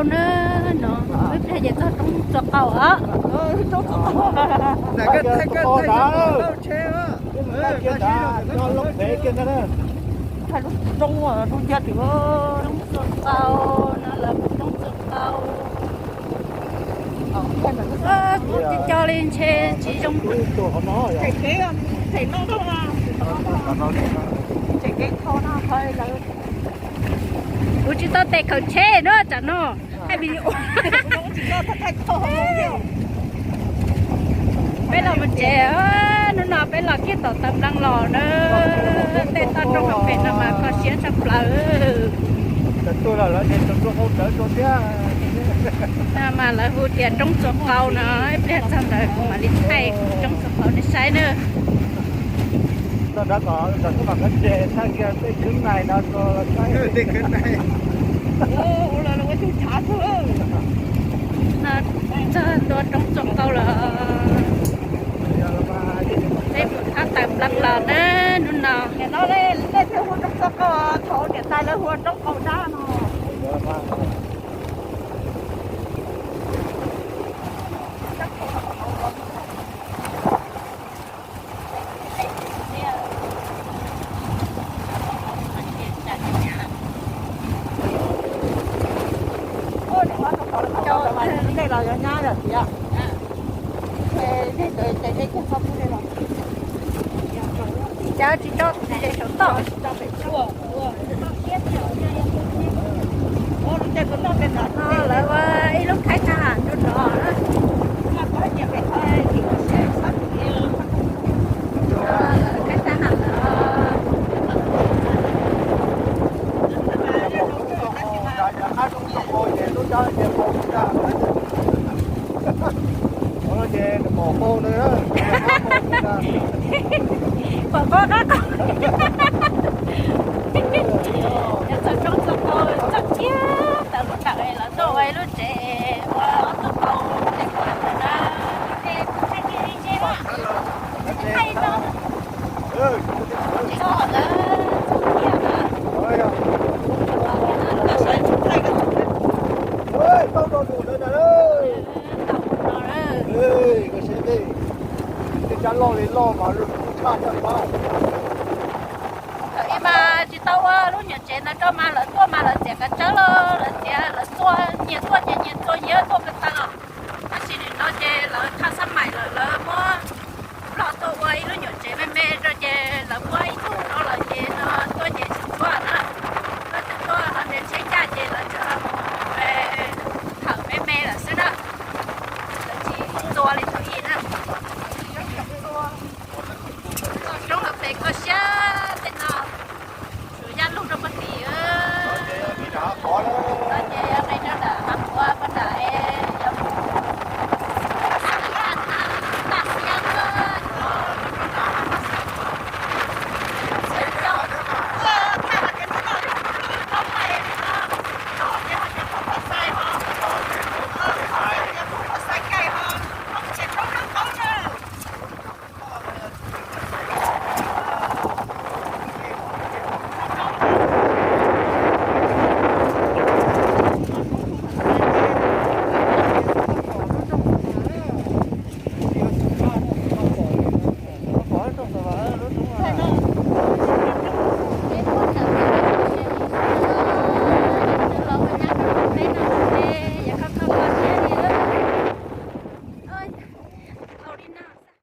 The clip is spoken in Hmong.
Na, no, wb plag ces txog roob Txos Qaus os. Roob Txos Qaus no, lawv hu roob Txos Qaus. Kuv cov cov li ntshe tsis zoo. Kuv tsis tau tes khaws tsheb na tsam no. Hais video. Peb los mus tsev, hnub no peb los kiag tom Taw Nplees los na, tej toj roob hauv pes no mas kho siab tshaj plaws. No mas lawv hu tias roob Txos Qaus no, ib pliag txog ntawd kuv mam li thaij roob Txos Qaus nej saib na. No txog ntua roob Txos Qaus lawm. Peb mus thab Taw Nplees los na hnub no. Cas tsis tso saum toj. No lawv ua ib lub khaib thab ham nrog no. Khaib thab ham lawm. Pom qab qab. Yog txog roob txog kaus txog kiag tawm lub nram lawv tuaj ua ib lub tsev ua ob tug kaus tsev kuam ntawd na. Thaum ub mas tsis tau ua lub nyuam tsev ntawd rau mas lawv tuaj mas lawv txiav kav tsawb los lawv txiav lawv txua, nyias tuaj ces nyias txua nyias tuaj ko taw os. Tab sis nim no ces lawv thaj xab maim lawm lawv muab log tuaj ua ib lub nyuam tsev me me rau ces lawv muab ib tug rau lawv ces no tuaj ces tsis txua na. Tuaj tsis txua no ces tsheb ncaj ces lawv tsuas thawm me me lawm xwb na. Lawv tsis txua li thaum ub na. Roob lawv pem koj siab tej no. Tshuav yaj lug rau pag tim. Ces yog qe rau nram hav quav pag nram es yog